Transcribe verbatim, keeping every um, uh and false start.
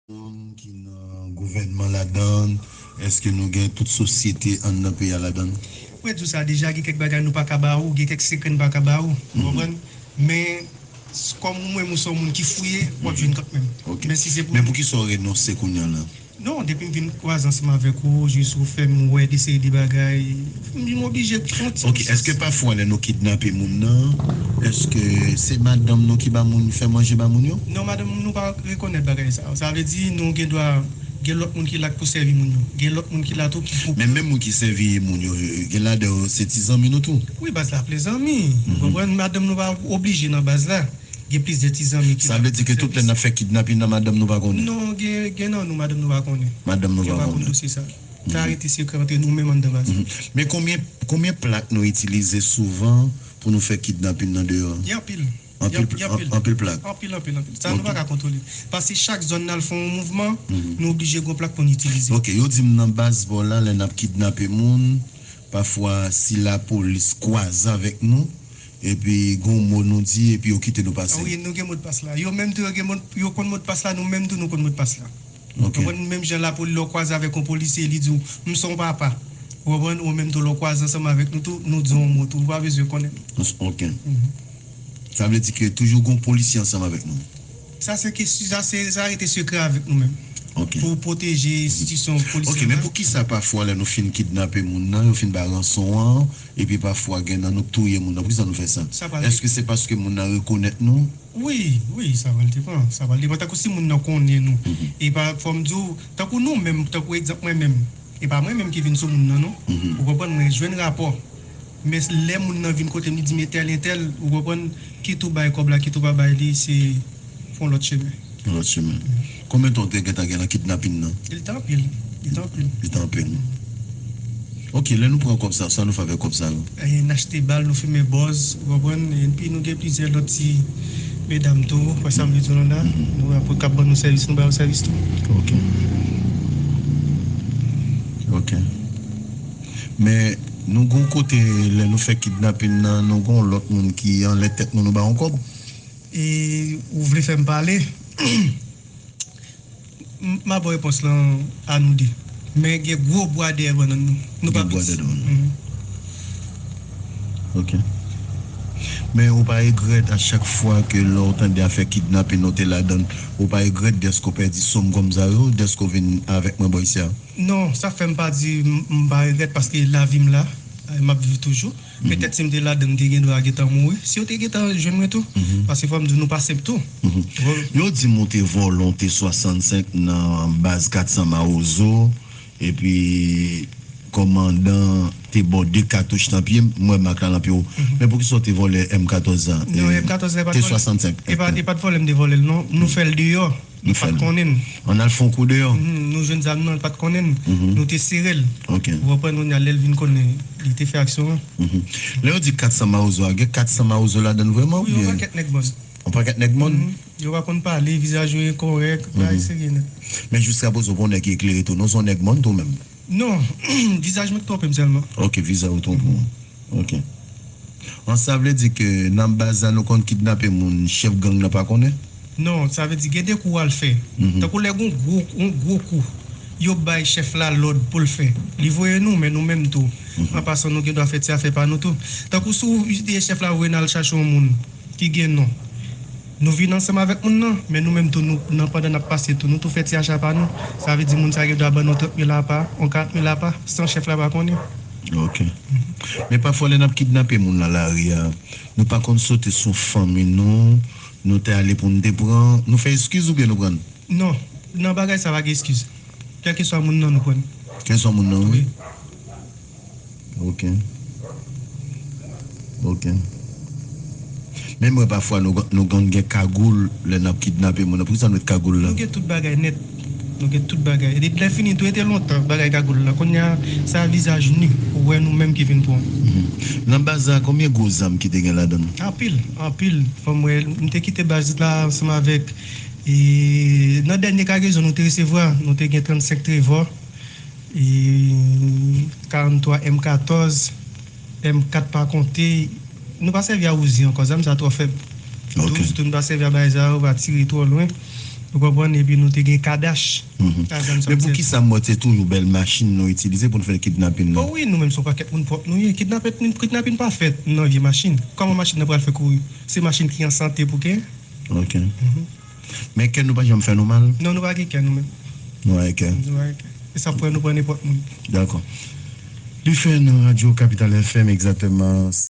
Moun ki nan gouvènman ladan l, èske nou gen tout sosyete anndan peyi a ladan l? Mwen di w sa deja, gen kèk bagay nou pa ka ba ou, gen kèk sekrè n pa ka ba ou, ou konprann? Men, s- kòm ou menm ou se yon moun ki fouye, w ap jwenn kanmenm. Men si se pou Men poukisa w renonse kounye a la? Non, depi m vin kwaze ansanm avèk ou, jis ou fè m wè de seri de bagay, m oblije pran ti Ok, èske pafwa lè nou kidnape moun nan, èske se madanm nou ki ba moun, fè manje ba moun yo? Non, madanm nou pa rekonèt bagay sa. Sa vle di nou gen dwa gen lòt moun ki la k pou sèvi moun yo. Gen lòt moun ki la tou ki pou Men menm moun ki sèvi moun yo, gen ladan yo se ti zanmi nou tou. Wi, baz la ap le zanmi. Ou konprann? Madanm nou pa oblije nan baz la. Gen plizyè ti zanmi ki Sa la vle di pou ke tout lè sèvis. N ap fè kidnapin nan, madanm nou pa konnen? Non, gen, gen nan nou, madanm nou pa konnen. Madanm nou Yo pa pa konn konnen. dosye sa. Sa rete sekrè antre nou menm anndan baz la. Men konbyen, konbyen plak nou itilize souvan pou nou fè kidnapin nan deyò? Gen anpil. Anpil, Gen anpil. anpil plak. Anpil, anpil, anpil. Sa nou pa ka kontwole. Paske chak zòn n al fè yon mouvman, nou oblije gen yon plak pou n itilize. Ok, yo di m nan baz pa w la, lè n ap kidnape moun, pafwa si lapolis kwaze avèk nou, epi gon mo nou di, epi yo kite nou pase. Wi, nou gen modpas la. Yo menm tou, yo gen mod, yo konn modpas la, nou menm tou, nou konn modpas la. Ok. Ou konprann? Menm jan lapolis, lè w kwaze avèk yon polisye, li di w, "M se yon papa." Ou konprann? Ou menm tou, lè w kwaze ansanm avèk nou tou, nou di w yon mo tou. Ou pa bezwen konnen. Ok. Sa vle di ke toujou gon polisye ansanm avèk nou? Sa se kesyon, sa se, sa rete sekrè avèk nou menm. Ok. Pou pwoteje enstitisyon polisye Ok, men la. Poukisa pafwa lè nou fin kidnape moun nan, yo fin bay ranson an, epi pafwa gen nan nou k touye moun nan, poukisa nou fè sa? Sa pral Èske se paske moun nan rekonèt nou? Wi, wi, sa pral depan. Sa pral depan. Tankou si moun nan konnen nou. E pa, fò m di w, tankou nou menm, tankou egzanp mwen menm. E pa mwen menm ki vin sou moun nan, non. Ou konprann, mwen jwenn rapò. Men lè moun nan vin kote m, li di m entèl, entèl, ou konprann, kit ou bay kòb la, kit ou pa bay li, se fè yon lòt chemen. Yon lòt chemen. Konbyen tan w te gentan gen nan kidnapin nan? Li te anpil. Li te anpil. Li te anpil. Ok, lè nou pran kòb sa, sa nou fè avèk kòb sa yo? E, n achte bal, nou fimen bòz, ou konprann? Epi nou gen plizyè lòt ti medam tou, wè sa m vle di w la, nou wè pou k ap ban nou sèvis, nou ba yo sèvis tou. Ok. Ok. Men, nou gon kote, lè nou fè kidnapin nan, nou gon lòt moun ki anlè tèt nou, nou ba yon kòb? E ou vle fè m pale? M, m a ba w repons lan a nou de. Men gen gwo bwa dèyè bannann nou. Nou pa Gen bwa piti. dèyè bannann. Mhm. Ok. Men ou pa regrèt a chak fwa ke lè w tande afè kidnapin ou te ladan l, ou pa regrèt dèske w pèdi sonm kòm sa yo, dèske w vin avèk mwen bò isi a? Non, sa fè m pa di m, m pa regrèt paske lavi m la, m ap viv toujou. Petèt si m te ladan, m te gen dwa gentan mouri. Si yo te gentan jwenn mwen tou. Paske fò m di w, nou pa senp tou. Yo di m ou te vòlè yon T swasannsenk nan baz kat san Mawozo, epi kòmandan te ba w de katouch nan pye, m wè mak la nan pye w. Men poukisa w te vòlè M katòz la? Non, M katòz la, e pa t vòlè. T swasannsenk. E pa, e pa t vòlè m te vòlè l, non. Nou fè l deyò. Nou pa t konnen l. Ann al fè yon kou deyò. Mhm, nou jwenn zam nan, l pa t konnen l. Nou te sere l. Ok. Ou konprann, kounye a, lè l vin konnen, li te fè aksyon an. Mhm. Lè yo di kat san Mawozo a, gen kat san Mawozo ladan l vrèman Wi, yon oubyen? pakèt nèg mòn. Yon pakèt nèg mòn? Mhm. Yo pa konn pale, vizaj yo enkòrèk, bagay serye nèt. Men jiskaprezan, ou pa yon nèg ki eklere tou, non, se yon nèg mòn tou menm? Non, vizaj mwen k twonpe m sèlman. Ok, vizaj ou twonpe w. Ok. An, sa vle di ke nan baz la nou konn kidnape moun, chèf gang nan pa konnen? Non, sa vle di gen de kou w al fè. Mhm. Tankou lè gon gwo, yon gwo kou, yo bay chèf la lòd pou l fè. Li voye nou, men nou menm tou. Mhm. An pasan, nou gen dwa fè ti afè pa nou tou. Tankou si w, chèf la voye n al chache yon moun ki gen non. Nou vin ansanm avèk moun nan, men nou menm tou, nou, nan, pandan n ap pase tou, nou tou fè ti acha pa nou. Sa vle di moun sa gen dwa ban nou trant mil apa, yon karant mil apa, san chèf la pa konnen. Ok. Men pafwa, lè n ap kidnape moun nan lari a, nou pa konn sote sou fanmi nou, nou te ale pou n te pran, nou fè eskiz oubyen nou pran? Non, nan bagay sa pa gen eskiz. Kèlkeswa moun nan nou pran. Kèlkeswa moun nan, wi. Wi. Ok. Ok. Men m wè pafwa nou, nou konn gen kagoul lè n ap kidnape moun nan. Poukisa nou met kagoul la? Nou gen tout bagay nèt. Nou gen tout bagay. Depi lè fini tou, e te lontan bagay kagoul la. Kounye a, sa vizaj ni. Ou wè nou menm ki vin pran. Mhm. Nan baz la, konbyen gwo zam ki te gen ladan l? Anpil, anpil. Fò m wè, m te kite baz la ansanm avèk, e, nan dènye kagezon nou te resevwa, nou te gen trannsenk Trevor. E, karannntwa M katòz, M kat pa konte. Nou pa sèvi a Uzi ankò, zam sa twò fèb. Ok. Douz tou, nou pa sèvi a bagay sa yo, pa tire twò lwen. Ou konprann? Epi nou te gen kadach. Mhm. Sa zòn Men pou sòti. Ki sa mwen te toujou bèl machin nou itilize pou nou fè kidnapin Bon, nan? Wi, nou menm se yon pakèt moun pwòp nou ye. Kidnapin, kidnapin pa fèt nan vye machin. Kòman machin nan pral fè kouri? Se machin ki an sante pou gen. Ok. Men kè nou pa janm fè nou mal? Non, nou pa gen kè nou menm. Nou pa gen kè. Nou pa gen kè. E sa pran nou pran nenpòt moun. Dakò. Li fè nan radyo Kapital F M egzakteman